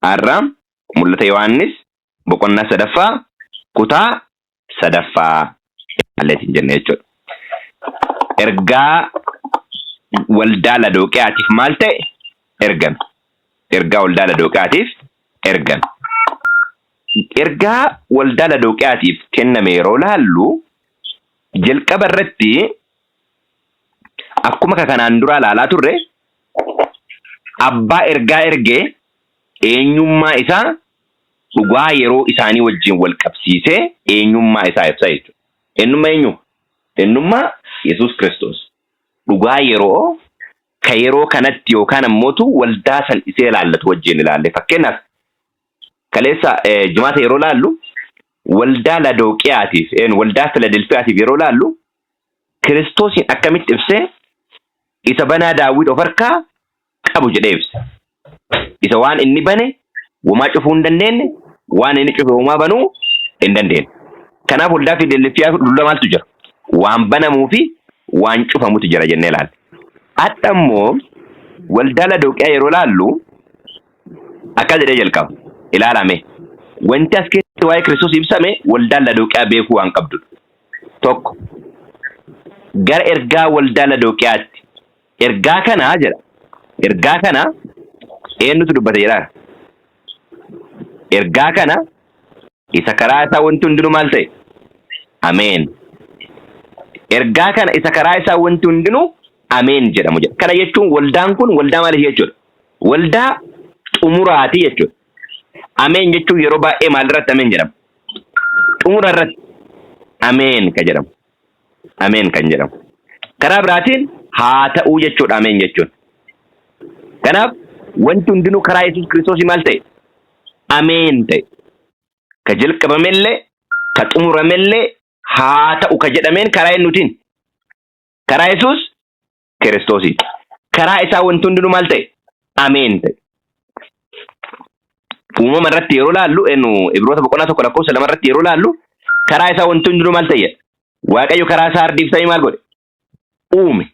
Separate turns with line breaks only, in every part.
Har'a Mul'ata Yohaannis boqonnaa sadaffaa kutaa sadaffaa ilaalleetiin jenne jechuudha. Ergaa waldaa Ladooqiyaatiif maal ta'e ergame. Ergaa waldaa Ladooqiyaatiif ergame. Ergaa waldaa Ladooqiyaatiif kenname yeroo laallu, jalqaba irratti akkuma ka kanaan duraa laalaa turre, abbaa ergaa ergee eenyummaa isaa dhugaa yeroo isaanii wajjin wal qabsiisee eenyummaa isaa ibsa jechuudha. Eenyummaa eenyu? Eenyummaa Yesuus Kiristoos. Dhugaa yeroo ka yeroo kanatti yookaan ammootu waldaa san isee ilaallatu wajjin ilaalle. Fakkeenyaaf, kaleessa Jimaata yeroo laallu, waldaa Ladooqiyaatiif, waldaa Filadelfiyaatiif yeroo laallu, Kiristoosiin akkamitti ibsee? Isa banaa Daawwit of harkaa qabu jedhee ibse. Isa waan inni bane womaa cufuu hin dandeenye, waan inni cufe womaa banuu hin dandeenye. Kanaaf waldaa Filadelfiyaa dura maaltu jira? Waan banamuu fi waan cufamutu jira jennee ilaalle. Hadha immoo waldaa Ladooqiyaa yeroo laallu akkas jedhee jalqaba. Ilaalame. Wanti as keessatti waa'ee Kiristoos ibsame waldaan Ladooqiyaa beekuu waan qabdudha. Tokko, gara ergaa waldaa Ladooqiyaatti. Ergaa kana jedha. Ergaa kana eenyutu dubbate jedhaa? Ergaa kana isa karaa isaa wanti hundinuu maal ta'e? Ameen. Ergaa kana isa karaa isaa wanti hundinuu ameen jedhamu jedha. Kana jechuun waldaan kun waldaa maaliif jechuudha? Waldaa xumuraati jechuudha. Ameen jechuun yeroo baay'ee maalirratti ameen jedhama? Xumura irratti ameen kan jedhamu. Ameen kan jedhamu. Karaa biraatiin haa ta'uu jechuudha ameen jechuun. Kanaaf wanti hundinuu karaa Yesuus Kiristoosii maal ta'e? Ameen ta'e. Ka jalqabamellee, ka xumuramellee, haa ta'u ka jedhameen karaa eenyuutiin? Karaa Yesuus Kiristoosii. Karaa isaa wanti hundinuu maal ta'e? Ameen ta'e. Uumama irratti yeroo laallu, eenyu, Ibroota boqonnaa 1 lakkoofsa 2 irratti yeroo laallu, karaa isaa wanti hundinuu maal ta'e? Waaqayyo karaa isaa ardiif samii maal godhe? Uume.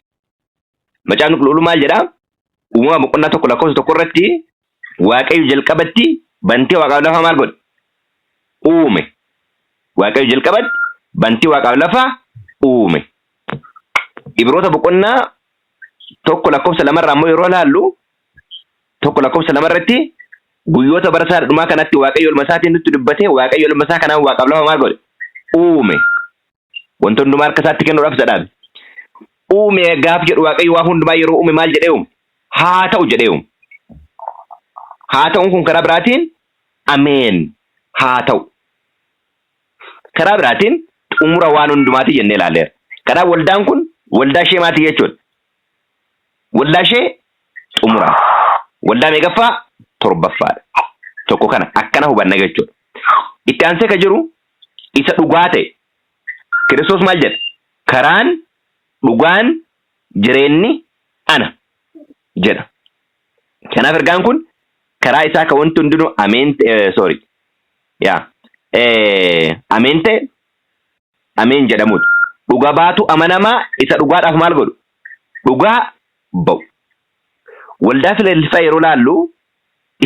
Macaafni Qulqulluu maal jedhaa? Uumama boqonnaa 1 lakkoofsa 1 irratti Waaqayyo jalqabatti bantii waaqaaf lafaa maal godhe? Uume. Waaqayyo jalqabatti bantii waaqaaf lafaa uume. Ibroota boqonnaa 1 lakkoofsa 2rraa immoo yeroo laallu, 1 lakkoofsa 2 irratti guyyoota bara isaa dhumaa kanatti Waaqayyo ilma isaatiin nutti dubbate. Waaqayyo ilma isaa kanaan waaqaaf lafa maal godhe? Uume. Wanta hundumaa harka isaatti kennuudhaaf isa dhaabe. Uume gaaf jedhu, Waaqayyo waa hundumaa yeroo uume maal jedhee uume? Haa ta'u jedhee uume. Haa ta'uun kun karaa biraatiin ameen, haa ta'u. Karaa biraatiin xumura waan hundumaati jennee ilaalleera. Kanaaf waldaan kun waldaa ishee maatii jechuudha. Waldaa ishee xumuraati. Waldaa meeqaffaa? Torbaffaadha. Tokko kana akkana hubanna jechuudha. Itti aansee ka jiru isa dhugaa ta'e. Kiristoos maal jedha? Karaan, dhugaan, jireenyi ana jedha. Kanaaf ergaan kun karaa isaa ka wanti hundinuu ameen, sorry, yaa, ameen ta'e, ameen jedhamudha. Dhuga baatu amanamaa isa dhugaadhaaf maal godhu? Dhugaa ba'u. Waldaa Filadelfiyaa yeroo laallu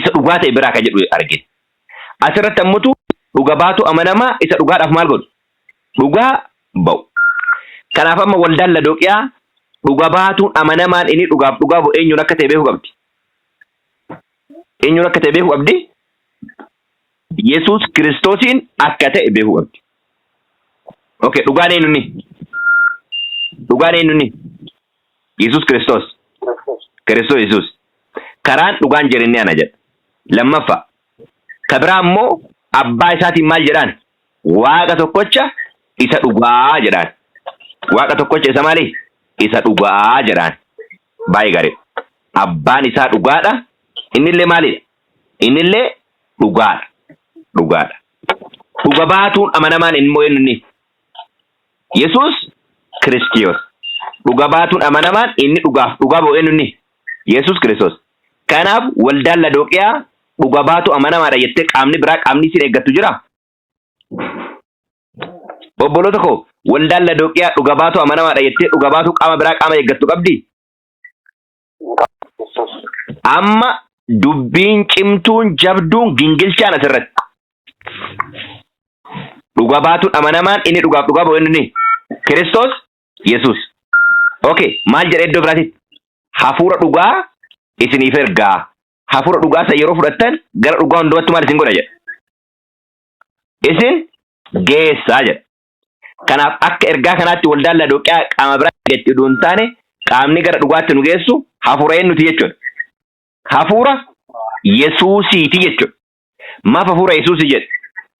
isa dhugaa ta'e biraa ka jedhu argina. Asirratti ammoo dhuga baatu amanamaa isa dhugaadhaaf maal godhu? Dhugaa ba'u. Kanaaf amma waldaan Ladooqiyaa dhuga baatuun amanamaan inni dhugaaf dhugaa ba'u eenyuun akka ta'e beekuu qabdi. Eenyuun akka ta'e beekuu qabdi? Yesuus Kiristoosiin akka ta'e beekuu qabdi. Okay, dhugaan eenyuuni? Dhugaan eenyuuni? Yesuus Kiristoos. Kiristoos Yesuus. Karaan, dhugaan, jireenyi ana jedha. Lammaffaa. Ka biraa immoo abbaa isaatiin maal jedhaan? Waaqa tokkocha isa dhugaa jedhaan. Waaqa tokkocha isa maali? Isa dhugaa jedhaan. Baay'ee gaarii. Abbaan isaa dhugaadha. Innillee maalidha? Innillee dhugaadha. Dhugaadha. Dhuga baatuun amanamaan immoo eenyu? Yesuus Kiristoos. Dhuga baatuun amanamaan inni dhugaaf dhugaa ba'u eenyu? Yesuus Kiristoos. Kanaaf waldaan Ladooqiyaa dhuga baatu amanamaadha jettee qaamni biraa, qaamni isin eeggattu jira? Obboloota koo, waldaan Ladooqiyaa dhuga baatu amanamaadha jettee dhuga baatu qaama biraa qaama eeggattu qabdi? Amma Dubbiin cimtuun jabduun gingilchaan asirratti. Dhuga baatuun amanamaan inni dhugaaf dhugaa ba'u inni Kiristoos Yesuus. Okay, maal jedha iddoo biraatitti? Hafuura dhugaa isiniif ergaa. Hafuura dhugaa san yeroo fudhattan gara dhugaa hundumatti maal isin godha jedha. Isin geessaa jedha. Kanaaf akka ergaa kanaatti waldaan Ladoqiyaa qaama biraa eeggatti odoo hin taane qaamni gara dhugaatti nu geessu hafuura eenyuti jechuudha. Hafuura Yesuusiiti jechuudha. Maaf hafuura Yesuusii jedhe?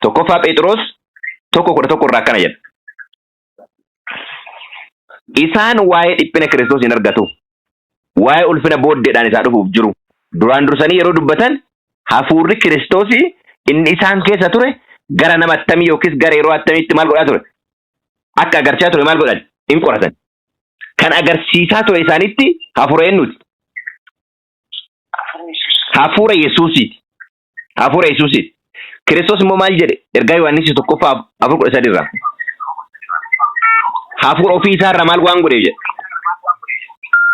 Tokkoffaa Phexros 1:11 irraa akkana jedha. Isaan waa'ee dhiphina Kiristoos hin argatu. Waa'ee ulfina booddeedhaan isaa dhufuuf jiru. Duraan dursanii yeroo dubbatan hafuurri Kiristoosii inni isaan keessa ture gara nama attamii yookiis gara yeroo attamiitti maal godhaa ture? Akka agarsiisaa ture maal godhan? In qoratan. Kan agarsiisaa ture isaanitti hafuura eenyuti? Hafuura Yesuusiiti. Hafuura Yesuusiiti. Kiristoos immoo maal jedhe? Ergaa Yohaannis tokkoffaa 4:13 irraa. Hafuura ofii isaarraa maal waan godheef jedhe?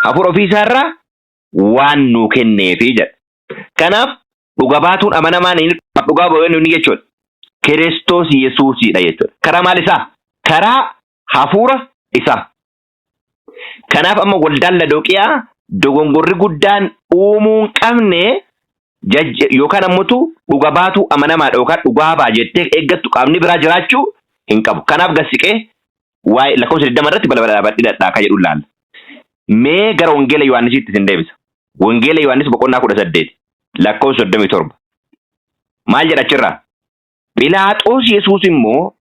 Hafuura ofii isaarraa waan nuu kenneefi jedha. Kanaaf dhuga baatuun amanamaan inni dhugaa ba'u inni jechuudha. Kiristoos Yesuusiidha jechuudha. Karaa maal isaa? Karaa hafuura isaa. Kanaaf amma waldaan Ladoqiyaa dogongorri guddaan uumuu hin qabne yookaan ammotu dhuga baatuu amanamaadha yookaan dhugaa baa jettee eeggattu qaamni biraa jiraachuu hin qabu. Kanaaf gassiqee waa'ee lakkoofsa 20 irratti balbala dhaabadhi dhadhaa akka jedhu ilaalla. Mee gara Wangeela Yohaannisiitti isin deebisa. Wangeela Yohaannis boqonnaa 18 lakkoofsa 37. Maal jedha achirraa? Philaaxoos Yesuus immoo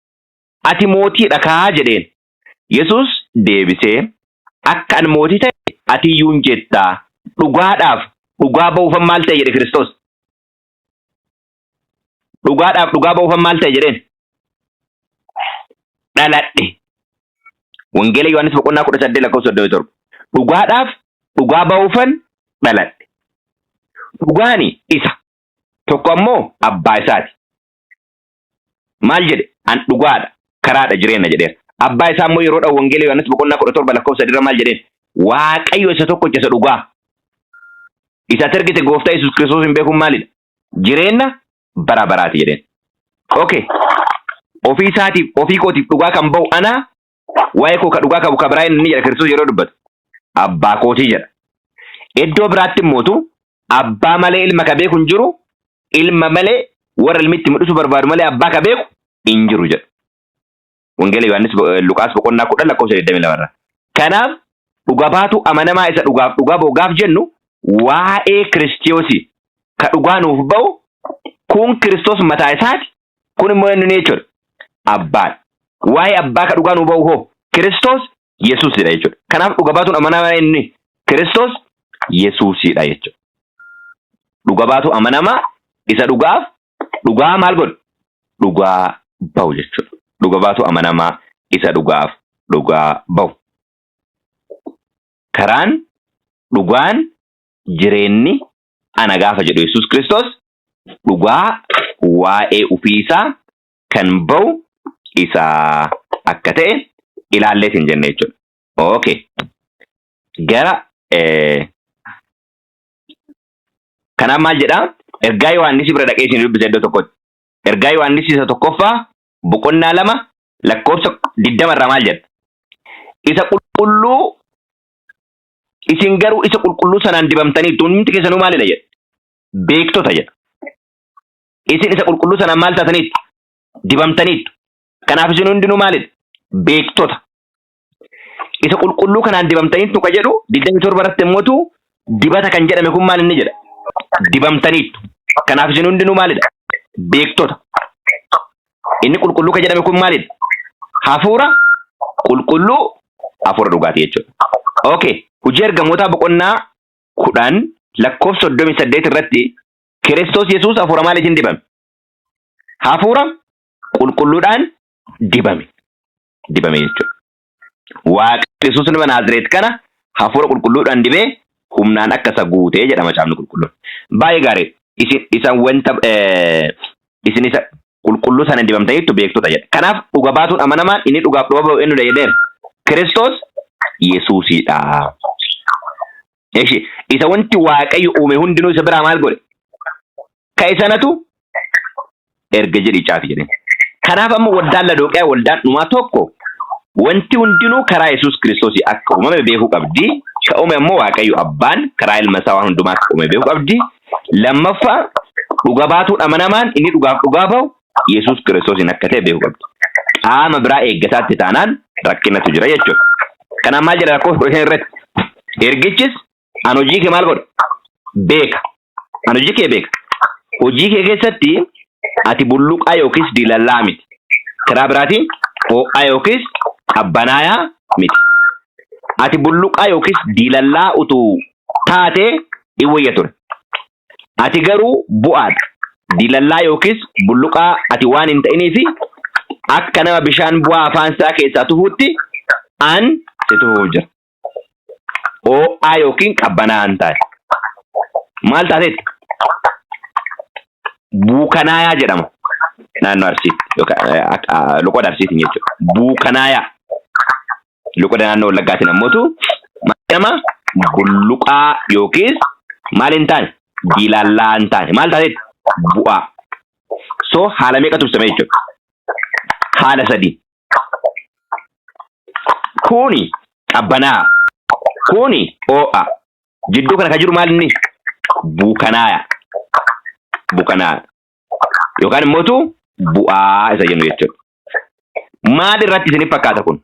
ati mootiidha kaa jedheen. Yesuus deebisee, Akka an mootii ta'e ati iyyuu in jetta, dhugaadhaaf dhugaa ba'uufan maal ta'e jedhe Kiristoos. Dhugaadhaaf dhugaa ba'uufan maal ta'e jedheen? Dhaladhe. Wangeela Yohaannis boqonnaa 18 lakkoofsa 37. Dhugaadhaaf dhugaa ba'uufan dhaladhe. Dhugaani isa. Tokko ammoo abbaa isaati. Maal jedhe? An dhugaadha, karaadha, jireenya jedheera. Abbaa isaa immoo yeroo dha'u Wangeela Yohaannis boqonnaa 17 lakkoofsa 3 irra maal jedheen? Waaqayyo isa tokkicha isa dhugaa. Isa ati ergite gooftaa Yesuus Kiristoos hin beekuun maalidha? Jireenya bara baraati jedheen. Okay. Ofii isaatiif ofii kootiif dhugaa kan ba'u ana waa'ee koo ka dhugaa qabu ka biraa inni jedha Kiristoos yeroo dubbatu. Abbaa kootii jedha. Iddoo biraatti immootu abbaa malee ilma ka beeku hin jiru, ilma malee warra ilmi itti mul'isu barbaadu malee abbaa ka beeku hin jiru jedha. Wangeela Yohaannis Luqaas boqonnaa 10 lakkoofsa 22 irraa. Kanaaf dhuga baatuu amanamaa isa dhugaaf dhugaa ba'u gaaf jennu waa'ee Kiristiyoosii ka dhugaa nuuf ba'u kun Kiristoos mataa isaati kun immoo eenyu jechuudha? Abbaadha. Waa'ee abbaa ka dhugaa nuu ba'u hoo Kiristoos Yesuusidha jechuudha. Kanaaf dhuga baatuun amanamaa inni Kiristoos Yesuusidha jechuudha. Dhuga baatuu amanamaa isa dhugaaf dhugaa maal godhu? Dhugaa ba'u jechuudha. Dhuga baatuu amanamaa isa dhugaaf dhugaa ba'u. Karaan dhugaan jireenni ana gaafa jedhu Yesuus Kiristoos dhugaa waa'ee ofiisaa kan ba'u isaa akka ta'e ilaalleet hin jenne jechuudha. Okay. Gara kanaaf maal jedhaa? Ergaa Yohaannis bira dhaqee isin dubbisa iddoo tokkotti. Ergaa Yohaannis isa tokkoffaa boqonnaa 2 lakkoofsa 20 irraa maal jedha? Isa qulqulluu isin garuu isa qulqulluu sanaan dibamtaniittu hundumti keessanuu maalidha jedha? Beektota jedha. Isin isa qulqulluu sanaan maal taataniittu? Dibamtaniittu. Kanaaf isin hundinuu maalidha? Beektota. Isa qulqulluu kanaan dibamtaniittu ka jedhu 27 irratti immoo dibata kan jedhame kun maal inni jedha? Dibamtaniittu. Kanaaf isin hundinuu maalidha? Beektota. Inni qulqulluu kan jedhame kun maalidha? Hafuura qulqulluu hafuura dhugaati jechuudha. Okay. Hojii ergamootaa boqonnaa 10 lakkoofsa 38 irratti Kiristoos Yesuus hafuura maaliitiin dibame? Hafuura qulqulluudhaan dibame. Dibame jechuudha. Waaqayyo Yesuus nama Naazireet kana hafuura qulqulluudhaan dibee humnaan akka isa guutee jedha macaafni qulqulluun. Baay'ee gaarii. Isin isa wanta isin isa qulqulluu sana dibamtaniittu beektota jedha. Kanaaf dhuga baatuun amanamaan inni dhugaaf dhuga ba'u eenyudha jedheera? Kiristoos Yesuusidha. Eshi isa wanti Waaqayyo uume hundinuu isa biraa maal godhe? Ka'e sanatu erga jedhii caafi jedheen. Kanaaf amma waldaan Ladooqiyaa waldaan dhumaa tokko wanti hundinuu karaa Yesuus Kiristoosii akka uumame beekuu qabdi. Ka uume ammoo Waaqayyo Abbaan karaa ilma isaa waan hundumaa akka uume beekuu qabdi. Lammaffaa dhuga baatuun amanamaan inni dhugaaf dhugaa ba'u Yesuus Kiristoosiin akka ta'e beekuu qabdi. Qaama biraa eeggataatti taanaan rakkinatu jira jechuudha. Kanaaf maal jedha lakkoofsa 15 irratti? Ergichis an hojii kee maal godha? Beeka. An hojii kee beeka. Hojii kee keessatti ati bulluqaa yookiis diilallaa miti. Karaa biraatiin ho'aa yookiis qabbanaayaa miti. Ati bulluqaa yookiis diilallaa utuu taatee in wayya ture. Ati garuu bu'aadha. Diilallaa yookiis bulluqaa ati waan hin ta'iniifi akka nama bishaan bu'aa afaan isaa keessaa tufuutti an si tufuuf jira. Ho'aa yookiin qabbanaa'aa hin taane. Maal taateetti? Buukanaayaa jedhama. Naannoo Arsiitti yookaan loqoda Arsiitiin jechuudha. Buukanaayaa. Loqoda naannoo Wallaggaatiin ammootu maal jedhama? Bulluqaa yookiis maal hin taane? Diilaallaa hin taane. Maal taateetti? Bu'aa. So haala meeqatu ibsame jechuudha? Haala sadii. Kuni qabbanaa. Kuni oo'a. Jidduu kana kan jiru maal inni? Buukanaaya. Buukanaaya. Yookaan immootu bu'aa isa jennu jechuudha. Maal irratti isiniif fakkaata kun?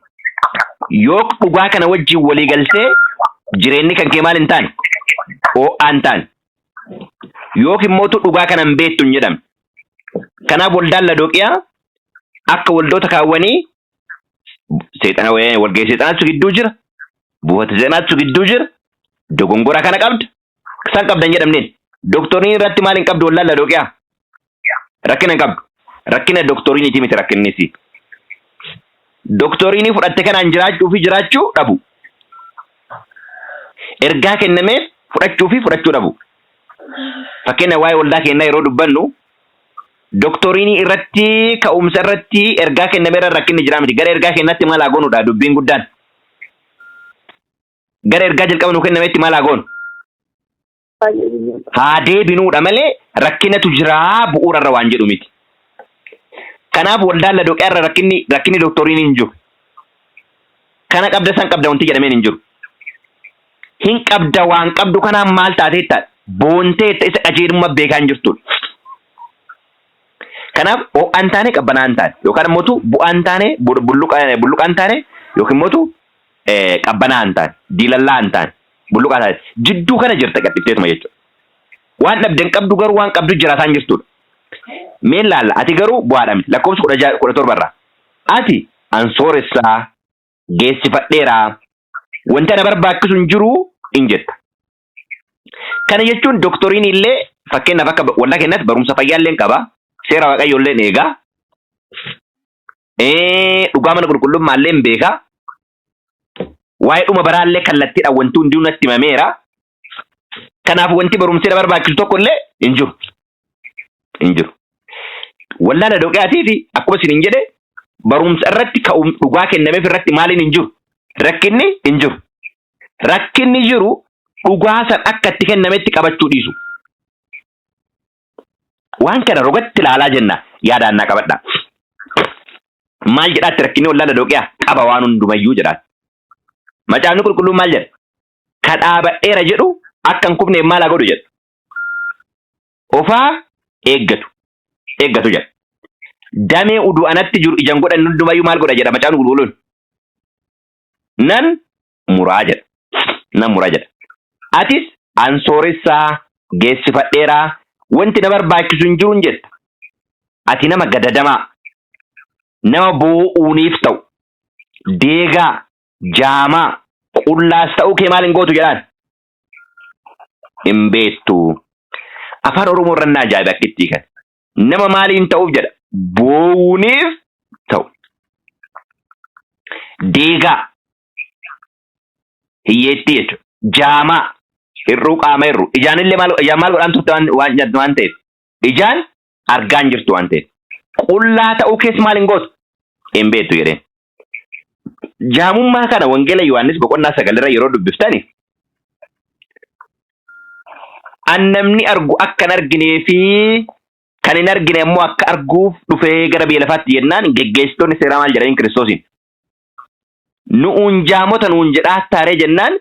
Yoo dhugaa kana wajjin walii galtee jireenyi kan kee maal hin taane? Oo'aa hin taane. Yookiin immootu dhugaa kana hin beektu hin jedhamne. Kanaaf waldaan Ladooqiyaa akka waldoota kaawwanii seexana walgahii seexanaatu gidduu jira. Buufata seexanaatu gidduu jira. Dogongora kana qabda. San qabda hin jedhamneen. Doktoriin irratti maal hin qabdu waldaan Ladooqiyaa? Rakkina hin qabdu. Rakkina doktoriiniiti miti rakkinnis. Doktoriinii fudhatte kanaan jiraachuu fi jiraachuu dhabu. Ergaa kennameef fudhachuu fi fudhachuu dhabu. Fakkeenya waa'ee waldaa keenyaa yeroo dubbannu doktoriinii irratti ka'umsa irratti ergaa kennameera rakkinni jiraa miti. Gara ergaa kennaatti maal haa goonuudha dubbiin guddaan. Gara ergaa jalqaba nu kennametti maal haa goonu? Haa deebinuudha malee rakkinatu jiraa bu'uura irra waan jedhu miti. Kanaaf waldaan Ladoqiyaa irra rakkinni doktoriin hin jiru. Kana qabda san qabda wanti jedhameen hin jiru. Hin qabda waan qabdu kanaan maal taateetta boonteetta isa qajeelummaa beekaa hin jirtudha. Kanaaf ho'aan hin taane qabbanaa hin taane yookaan immoo bu'aa hin taane bulluqaa hin taane yookiin immoo qabbanaa hin taane diilallaa hin taane bulluqaa taate jidduu kana jirta gadhifteetuma jechuudha. Waan dhabde hin qabdu garuu waan qabdu jiraataa hin jirtudha. Mee laalla ati garuu bu'aadha miti lakkoofsa 16 17 irraa. Ati an sooressaa geessifadheera wanti ana barbaachisu hin jiru in jetta. Kana jechuun doktoriin illee fakkeenyaaf akka waldaa keenyaatti barumsa fayyaa illee qaba. Seera waaqayyoo illee eega. Dhugaa mana qulqullummaa illee beeka. Waa'ee dhuma baraa illee kallattiidhaan wanti hundinuu natti himameera. Kanaaf wanti barumsi na barbaachisu tokko illee hin jiru. Hin jiru. Waldaa Ladoqiyaatii fi akkuma isin hin jedhe barumsa irratti ka'um dhugaa kennameef irratti maaliin hin jiru? Rakkinni hin jiru. Rakkinni jiru dhugaa san akka itti kennametti qabachuu dhiisu. Waan kana rogatti ilaalaa jenna yaadaan naa qabadha. Maal jedhaatti rakkinni waldaa Ladoqiyaa qaba waan hundumayyuu jedhaatti. Macaafni qulqulluun maal jedha? Ka dhaabadheera jedhu akka hin kufneef maal haa godhu jedha. Ofaa eeggatu. Eeggatu jedha. Damee uduu anatti jiru ijan godhan hundumayyuu maal godha jedha macaafni qulqulluun. Nan muraa jedha. Nan muraa jedha. Atis an sooressaa geessifadheeraa wanti na barbaachisu hin jiru hin jetta. Ati nama gadadamaa, nama boo'uuniif ta'u, deegaa, jaamaa, qullaas ta'uu kee maal hin gootu jedhaan? Hin beektu. Afaan Oromoo irra na ajaa'iba akka itti hiikan. Nama maaliin ta'uuf jedha? Boo'uuniif ta'u. Deegaa hiyyeettii jechuudha. Jaamaa hir'uu qaama hir'uu. Ijaan illee maal ijaan maal godhaan turte waan waan waan ta'eef. Ijaan argaan jirtu waan ta'eef. Qullaa ta'uu kees maal hin gootu? Hin beektu jedheen. Jaamummaa kana Wangeela Yohaannis boqonnaa 9 irra yeroo dubbiftani An namni argu akka hin arginee fi kan hin argine ammoo akka arguuf dhufee gara biyya lafaatti jennaan geggeessitoonni seeraa maal jedhaniin Kiristoosiin? Nu'uun jaamota nuun jedhaa taaree jennaan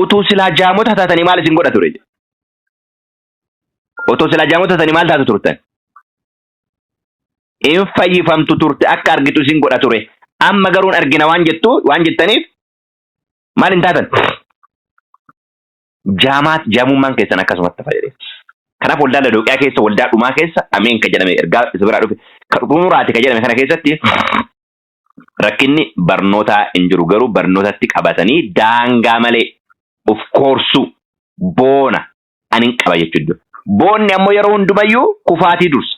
utuu silaa jaamota taatanii maal isin godha ture? Otoo silaa jaamota taatanii maal taatu turtan? In fayyifamtu turte akka argitu isin godha ture. Amma garuu hin argina waan jettu waan jettaniif maal hin taatan? Jaamaat jaamummaan keessan akkasumatti hafa jedhee. Kanaaf waldaa Ladooqiyaa keessa waldaa dhumaa keessa ameen ka jedhame ergaa isa biraa dhufe ka xumuraati ka jedhame kana keessatti rakkinni barnootaa hin jiru garuu barnootatti qabatanii daangaa malee of koorsuu boona ani hin qaba jechuudha. Boonni ammoo yeroo hundumayyuu kufaatii dursa.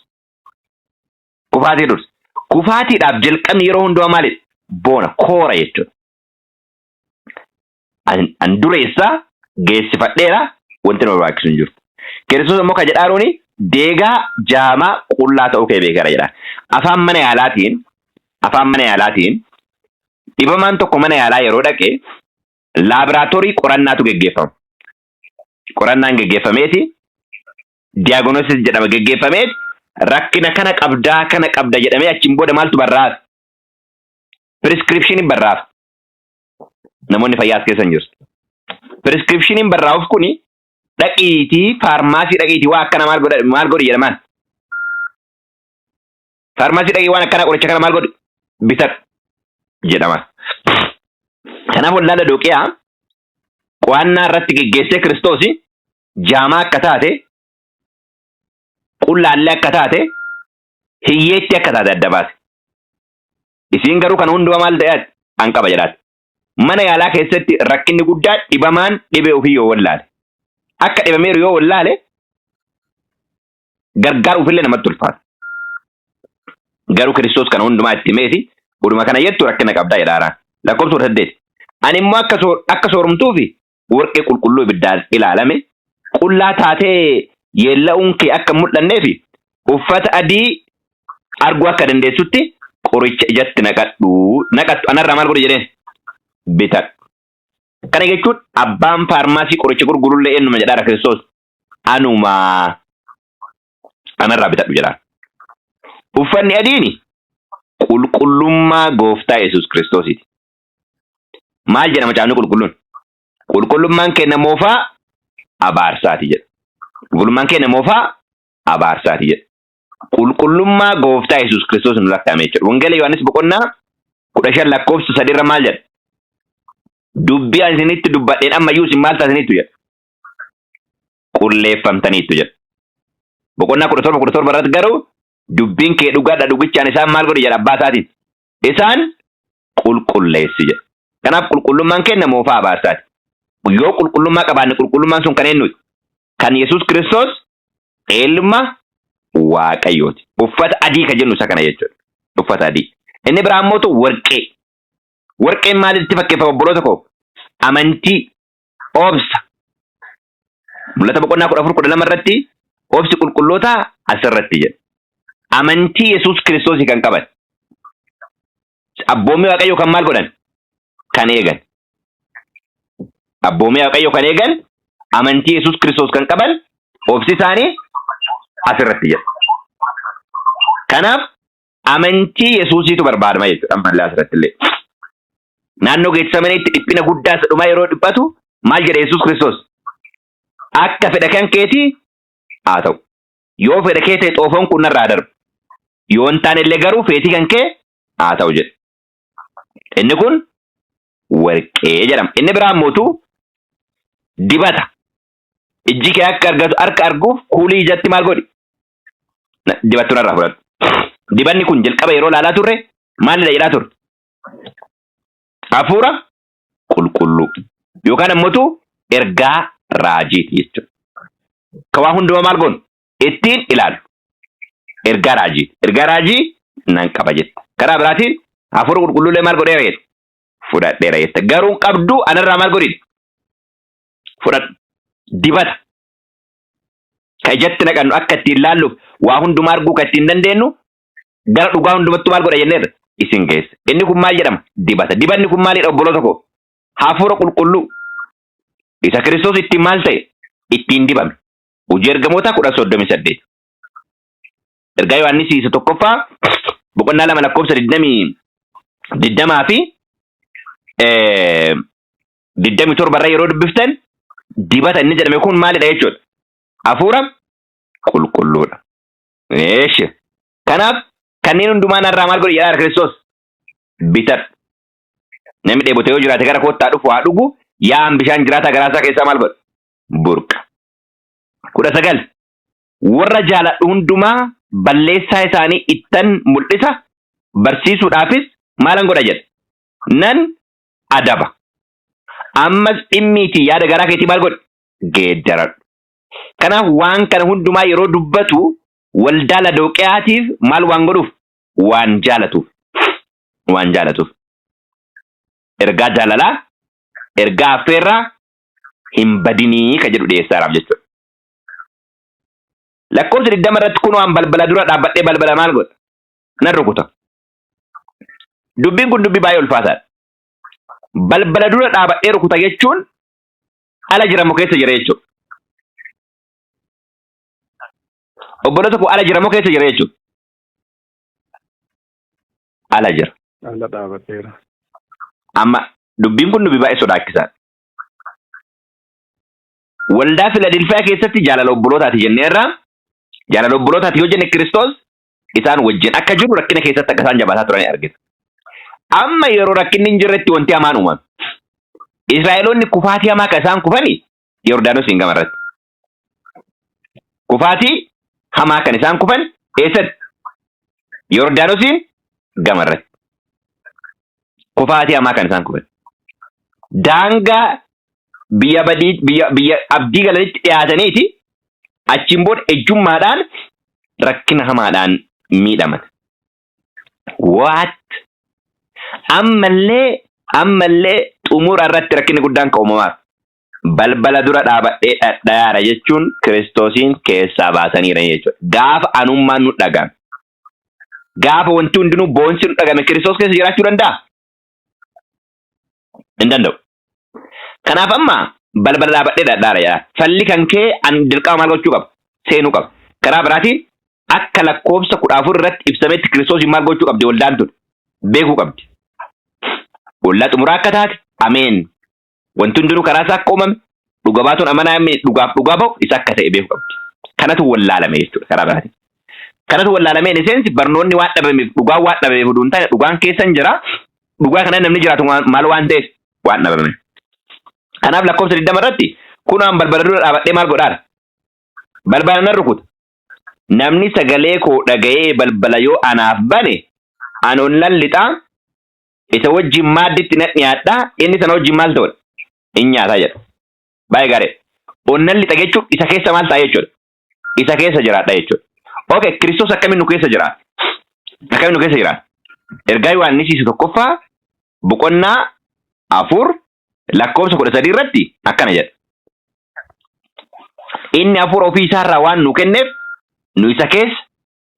Kufaatii dursa. Kufaatiidhaaf jalqabni yeroo hundumaa maalidha? Boona koora jechuudha. An dureessa geessifadheera wanti na barbaachisu hin jiru. Kiristoos immoo kan jedhaaruuni deegaa jaamaa qullaa ta'uu kee beekeera jedha. Afaan mana yaalaatiin afaan mana yaalaatiin dhibamaan tokko mana yaalaa yeroo dhaqe laaboraatoorii qorannaatu geggeeffama. Qorannaan geggeeffameeti diagnosis jedhama geggeeffameeti rakkina kana qabdaa kana qabda jedhamee achiin booda maaltu barraafa? Piriskiripshiniin barraafa. Namoonni fayyaa as keessa hin jiru. Piriskiripshiniin barraa'uuf kuni dhaqiitii faarmaasii dhaqiitii waa akkana maal godha maal godhi jedhamaan. Faarmaasii dhaqii waan akkana qoricha kana maal godhi bitadhu jedhama. Kanaaf waldaa Ladooqiyaa qo'annaa irratti geggeessee Kiristoos jaamaa akka taate qullaallee akka taate hiyyeetti akka taate adda baase. Isiin garuu kana hundumaa maal ta'e an qaba jedhaati. Mana yaalaa keessatti rakkinni guddaa dhibamaan dhibee ofii yoo wallaale. Akka dhibameeru yoo wallaale gargaaruufillee namatti ulfaata. Garuu Kiristoos kana hundumaa itti himeeti oduma kana jettu rakkina qabdaa jedha haaraan. Lakkoofsa 18. Ani immoo akka akka soorumtuufi warqee qulqulluu ibiddaan ilaalame qullaa taatee yeella'uun kee akka hin mul'anneefi uffata adii arguu akka dandeessutti qoricha ijatti naqadhu naqattu anarraa maal godhi jedheen bitadhu. Kana jechuun abbaan faarmaasii qoricha gurgurullee eenyuma jedhaara Kiristoos anuma anarraa bitadhu jedhaan. Uffanni adiin qulqullummaa gooftaa Yesuus Kiristoosiiti. Maal jedha macaafni qulqulluun? Qulqullummaan keenya moofaa abaarsaati jedha. Qulqullummaan keenya moofaa abaarsaati jedha. Qulqullummaa gooftaa Yesuus Kiristoos nu lakkaa'ame jechuudha. Wangeela Yohaannis boqonnaa 15 lakkoofsa 3 irra maal jedha? Dubbii ani isinitti dubbadheen ammayyuu isin maal taataniittu jedha. Qulleeffamtaniittu jedha. Boqonnaa 17 17 irratti garuu dubbiin kee dhugaadha dhugichaan isaan maal godhi jedha abbaa isaatiin. Isaan qulqulleessi jedha. Kanaaf qulqullummaan keenya moofaa abaarsaati. Yoo qulqullummaa qabaanne qulqullummaan sun kan eenyuti? Kan Yesuus Kiristoos ilma Waaqayyooti. Uffata adii kan jennu isa kana jechuudha. Uffata adii. Inni biraa immoo warqee. Warqeen maalitti fakkeeffama obboloota koo? Amantii, obsa. Mul'ata boqonnaa 14 12 irratti obsi qulqullootaa asirratti jedha. Amantii Yesuus Kiristoosii kan qaban. Abboommii Waaqayyoo kan maal godhan? Kan eegan. Abboommii Waaqayyoo kan eegan amantii Yesuus Kiristoos kan qaban obsi isaanii asirratti jedha. Kanaaf amantii Yesuusiitu barbaadama jechuudha ammallee asirratti illee. Naannoo Geetsamaniitti dhiphina guddaa isa dhumaa yeroo dhiphatu maal jedhe Yesuus Kiristoos? Akka fedha kan keetii haa ta'u. Yoo fedha kee ta'e xoofoon kun narraa darbu. Yoo hin taane illee garuu feetii kan kee haa ta'u jedhe. Inni kun warqee jedhama. Inni biraa immoo dibata. Ijji kee akka argatu harka arguuf kuulii ijatti maal godhi? Dibattu narraa fudhadhu. Dibanni kun jalqaba yeroo ilaalaa turre maalidha jedhaa turre? Hafuura qulqulluu yookaan ammoo ergaa raajiiti jechuudha. Ka waa hundumaa maal goonu? Ittiin ilaalu. Ergaa raajiiti. Ergaa raajii nan qaba jetta. Karaa biraatiin hafuura qulqulluullee maal godheera jetta? Fudhadheera jetta. Garuu qabduu anarraa maal godhi? Fudhadhu. Dibata. Ka ijatti naqannu akka ittiin laalluuf waa hundumaa arguu ka ittiin dandeenyu gara dhugaa hundumattuu maal godha jenneerra? Isin geessa. Inni kun maal jedhama? Dibata. Dibanni kun maalidha obboloota koo? Hafuura qulqulluu. Isa Kiristoos ittiin maal ta'e? Ittiin dibame. Hojii Ergamootaa 10:38. Ergaa Yohaannis isa tokkoffaa boqonnaa 2 lakkoofsa 20 fi 27 irra yeroo dubbiftan dibata inni jedhame kun maalidha jechuudha? Hafuura qulqulluudha. Eeshi. Kanaaf kanneen hundumaa narraa maal godhi jedhaa Kiristoos? Bitadhu. Namni dheebote yoo jiraate gara koottaa dhufu haa dhugu. Yaa'an bishaan jiraataa garaa isaa keessaa maal godha? Burqa. 19. Warra jaaladhu hundumaa balleessaa isaanii ittan mul'isa barsiisuudhaafis maalan godha jedha? Nan adaba. Ammas dhimmiitii yaada garaa keetii maal godhi? Geeddaradhu. Kanaaf waan kana hundumaa yeroo dubbatu waldaa Ladooqiyaatiif maal waan godhuuf? Waan jaalatuuf. Waan jaalatuuf. Ergaa jaalalaa, ergaa affeerraa hin badinii ka jedhu dhiyeessaaraaf jechuudha. Lakkoofsa 20 irratti kun waan balbala dura dhaabbadhee balbala maal godha? Nan rukuta. Dubbiin kun dubbii baay'ee ulfaataadha. Balbala dura dhaabadhee rukuta jechuun ala jira moo keessa jira jechuudha. Obboloota koo ala jira moo keessa jira jechuudha. Ala jira.
Ala dhaabadheera.
Amma dubbiin kun dubbii baay'ee sodaachisaadha. Waldaa Filadelfiyaa keessatti jaalala obbolootaati jenneerra. Jaalala obbolootaati yoo jenne Kiristoos isaan wajjin akka jiru rakkina keessatti akka isaan jabaataa turan argina. Amma yeroo rakkinni hin jirretti wanti hamaan uumame. Israa'eloonni kufaatii hamaa kan isaan kufani Yordaanosiin gama irratti. Kufaatii hamaa kan isaan kufan eessatti? Yordaanosiin gama irratti. Kufaatii hamaa kan isaan kufan. Daangaa biyya badii biyya biyya abdii galanitti dhiyaataniiti achiin booda ejjummaadhaan rakkina hamaadhaan miidhaman. What? Ammallee ammallee xumura irratti rakkinni guddaan kan uumamaaf. Balbala dura dhaabadhee dhadhayaara jechuun Kiristoosiin keessaa baasaniira jechuudha. Gaafa anummaan nu dhagame. Gaafa wanti hundinuu boonsi nu dhagame Kiristoos keessa jiraachuu danda'a? Hin danda'u. Kanaaf amma balbala dhaabadhee dhadhaara jedha. Falli kan kee an dirqama maal gochuu qaba? Seenuu qaba. Karaa biraatiin akka lakkoofsa 14 irratti ibsametti Kiristoosiin maal gochuu qabdi waldaan tun? Beekuu qabdi. Waldaa xumuraa akka taate ameen. Wanti hundinuu karaa isaa akka uumame dhuga baatuun amanaa inni dhugaaf dhugaa ba'u isa akka ta'e beekuu qabdi. Kanatu wallaalame jechuudha karaa biraatiin. Kanatu wallaalame inni seensi barnoonni waan dhabameef dhugaan waan dhabameef oduu hin taane dhugaan keessa hin jira. Dhugaa kana namni jiraatu maal waan ta'eef waan dhabame. Kanaaf lakkoofsa 20 irratti kunaan balbala dura dhaabadhee maal godhaara? Balbala nan rukuta. Namni sagalee koo dhaga'ee balbala yoo anaaf bane ani ol nan lixaa isa wajjin maadditti nan dhiyaadha inni sana wajjin maal ta'udha? In nyaataa jedha. Baay'ee gaarii. Ol nan lixa jechuun isa keessa maal ta'a jechuudha? Isa keessa jiraadha jechuudha. Okay, Kiristoos akkamiin nu keessa jiraata? Akkamiin nu keessa jiraata? Ergaa Yohaannis isa tokkoffaa boqonnaa 4 lakkoofsa 13 irratti akkana jedha. Inni hafuura ofii isaarraa waan nu kenneef nu isa keessa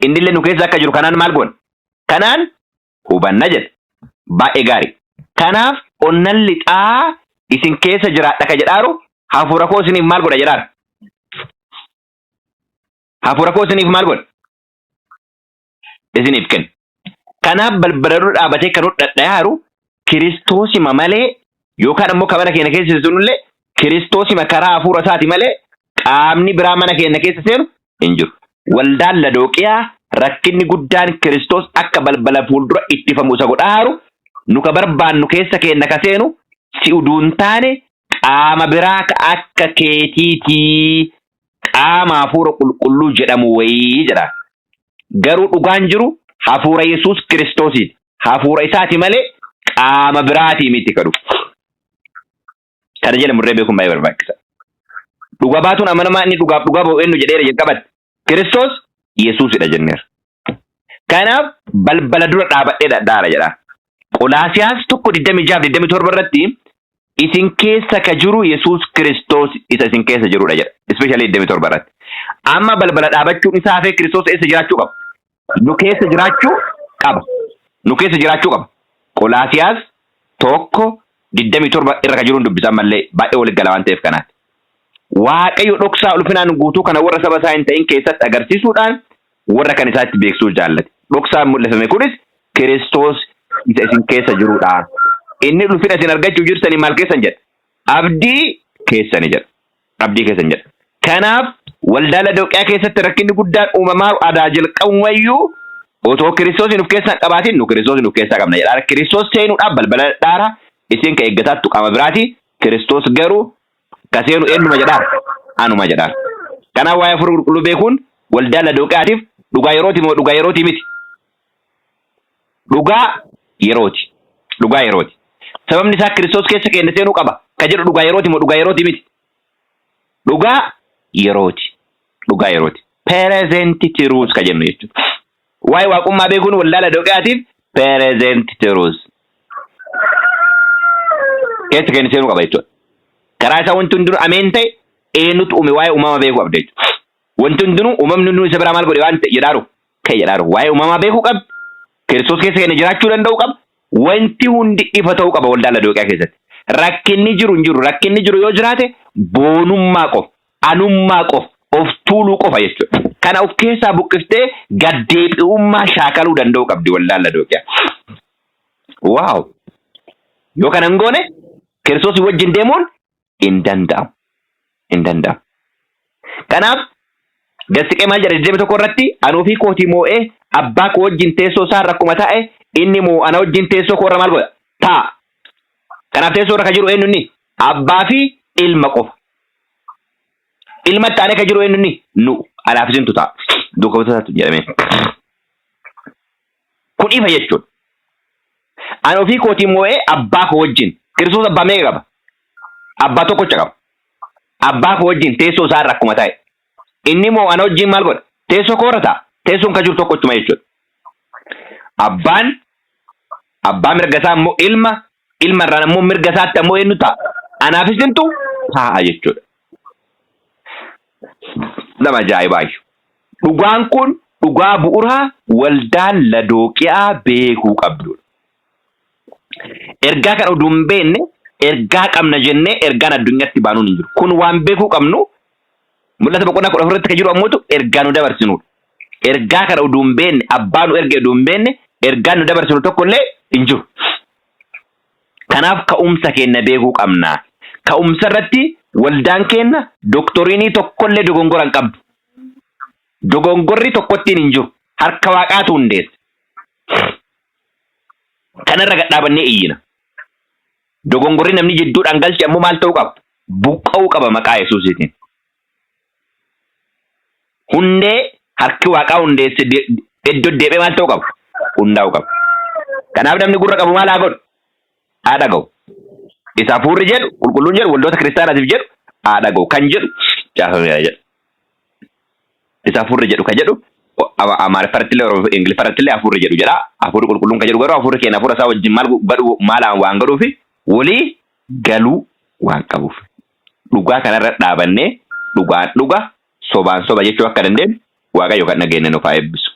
innillee nu keessa akka jiru kanaan maal goona? Kanaan hubanna jedha. Baay'ee gaarii. Kanaaf onnan lixaa isin keessa jiraadha ka jedhaaru hafuura koo isiniif maal godha jedhaara? Hafuura koo isiniif maal godha? Isiniif kenna. Kanaaf balbala dura dhaabatee kan dhadhayaaru Kiristoosima malee yookaan ammoo kan mana keenya keessa seenullee Kiristoosima karaa hafuura isaati malee qaamni biraa mana keenya keessa seenu hin jiru. Waldaan Ladooqiyaa rakkinni guddaan Kiristoos akka balbala fuuldura ittifamu isa godhaaru nu ka barbaannu keessa keenya ka seenu si uduu hin taane qaama biraa ka akka keetiitii qaama hafuura qulqulluu jedhamu wayii jedha. Garuu dhugaan jiru hafuura Yesuus Kiristoosiiti. Hafuura isaati malee qaama biraatii miti ka dhufu. Kana jala murree beekuun baay'ee barbaachisa. Dhuga baatuun amanamaa inni dhugaaf dhugaa ba'u eenyu jedheera jalqabatti. Kiristoos Yesuusidha jenneera. Kanaaf balbala dura dhaabadhee dhadhaara jedha. Qolaasiyaas 1:26-27 irratti isin keessa ka jiru Yesuus Kiristoos isa isin keessa jirudha jedha. Especially 27 irratti. Amma balbala dhaabachuun isaa hafee Kiristoos eessa jiraachuu qaba? Nu keessa jiraachuu qaba. Nu keessa jiraachuu qaba. Qolaasiyaas 1:27 irra ka jiruun dubbisan mallee baay'ee walitti gala waan ta'eef kanaati. Waaqayyo dhoksaa ulfinaan guutuu kana warra saba isaa hin ta'in keessatti agarsiisuudhaan warra kan isaatti beeksisuu jaallate. Dhoksaan mul'ifame kunis Kiristoos isa isin keessa jirudha. Inni ulfina isin argachuuf jirtanii maal keessan jedha? Abdii keessani jedha. Abdii keessan jedha. Kanaaf waldaa Ladoqiyaa keessatti rakkinni guddaan uumamaa adaa jalqabumayyuu otoo Kiristoosin of keessaa hin qabaatin nu Kiristoosin of keessaa qabna jedha. Kiristoos seenuudhaaf balbala dhadhaara isin ka eeggataattu qaama biraati. Kiristoos garuu ka seenu eenyuma jedhaa? Anuma jedhaa. Kanaaf waa'ee hafuura qulqulluu beekuun waldaa Ladoqiyaatiif dhugaa yerooti moo dhugaa yerootii miti? Dhugaa yerooti. Dhugaa yerooti. Sababni isaa Kiristoos keessa keenya seenuu qaba. Ka jedhu dhugaa yerooti moo dhugaa yerooti miti? Dhugaa yerooti. Dhugaa yerooti. Present truth ka jennu jechuudha. Waa'ee waaqummaa beekuun waldaa Ladoqiyaatiif present truth. Keessa keenya seenuu qaba jechuudha. Karaa isaa wanti hundinuu ameen ta'e eenyutu uume waa'ee uumama beekuu qabda jechuudha. Wanti hundinuu uumamni hundinuu isa biraa maal godhe waan ta'e jedhaaru ka'e jedhaaru waa'ee uumamaa beekuu qabdi. Kiristoos keessa keenya jiraachuu danda'uu qaba. Wanti hundi ifa ta'uu qaba waldaa Ladoqiyaa keessatti. Rakkinni jiru hin jiru. Rakkinni jiru yoo jiraate boonummaa qofa, anummaa qofa, of tuuluu qofa jechuudha. Kana of keessaa buqqiftee gaddeebi'ummaa shaakaluu danda'uu qabdi waldaan Ladoqiyaa. Waaw! Yoo kana hin goone Kiristoos wajjin deemuun hin danda'amu. Hin danda'amu. Kanaaf Gassiqee maal jedha 21 irratti anuu fi kootii moo'ee abbaa koo wajjin teessoo isaa irra akkuma taa'e inni moo ana wajjin teessoo koo irra maal godha? Taa'a. Kanaaf teessoo irra ka jiru eenyu inni? Abbaa fi ilma qofa. Ilma itti aanee ka jiru eenyu inni? Nu. Anaaf isintu ta'a. Duuka buutota jedhamee. Kun ifa jechuudha. Ani ofii kootii moo'ee abbaa koo wajjin. Kiristoos abbaa meeqa qaba? Abbaa tokkocha qaba. Abbaa koo wajjin teessoo isaa irra akkuma taa'e. Inni immoo ana wajjin maal godha? Teessoo koo irra taa'a. Teessoon kan jiru tokkochuma jechuudha. Abbaan abbaa mirga isaa immoo ilma, ilma irraan immoo mirga isaatti ammoo eenyu ta'a? Anaaf isintu taa'a jechuudha. Nama ajaa'ibaayyuu. Dhugaan kun dhugaa bu'uraa waldaan Ladooqiyaa beekuu qabdudha. Ergaa kana oduu hin beekne ergaa qabna jennee ergaan addunyaatti baanuun hin jiru. Kun waan beekuu qabnu mul'ata boqonnaa 14 irratti kan jiru ammoo ergaa nu dabarsinudha. Ergaa kana oduu hin beekne abbaa nu erge oduu hin beekne ergaan nu dabarsinu tokko illee hin jiru. Kanaaf ka'umsa keenya beekuu qabna. Ka'umsa irratti waldaan keenya doktoriinii tokkollee dogongora hin qabdu. Dogongorri tokkottiin hin jiru. Harka waaqaatu hundeesse. Kanarra gad dhaabannee iyyina. Dogongorri namni jidduudhaan galche ammoo maal ta'uu qaba? Buqqa'uu qaba maqaa Yesuusiitiin. Hundee harki waaqaa hundeesse iddoo deebi'ee maal ta'uu qaba? Hundaa'uu qaba. Kanaaf namni gurra qabu maal haa godhu? Haa dhaga'u. Isa hafuurri jedhu, qulqulluun jedhu, waldoota kiristaanaatiif jedhu haa dhaga'u kan jedhu caafameera jedha. Isa hafuurri jedhu kan jedhu Amaariffaratti illee Ingiliffaratti illee hafuurri jedhu jedha. Hafuurri qulqulluun kan jedhu garuu hafuurri keenya hafuura isaa wajjin maal godhu maalaan waan godhuufi walii galuu waan qabuuf. Dhugaa kanarra dhaabannee dhugaan dhuga sobaan soba jechuu akka dandeenyu Waaqayyo kan dhageenye nuuf haa eebbisu.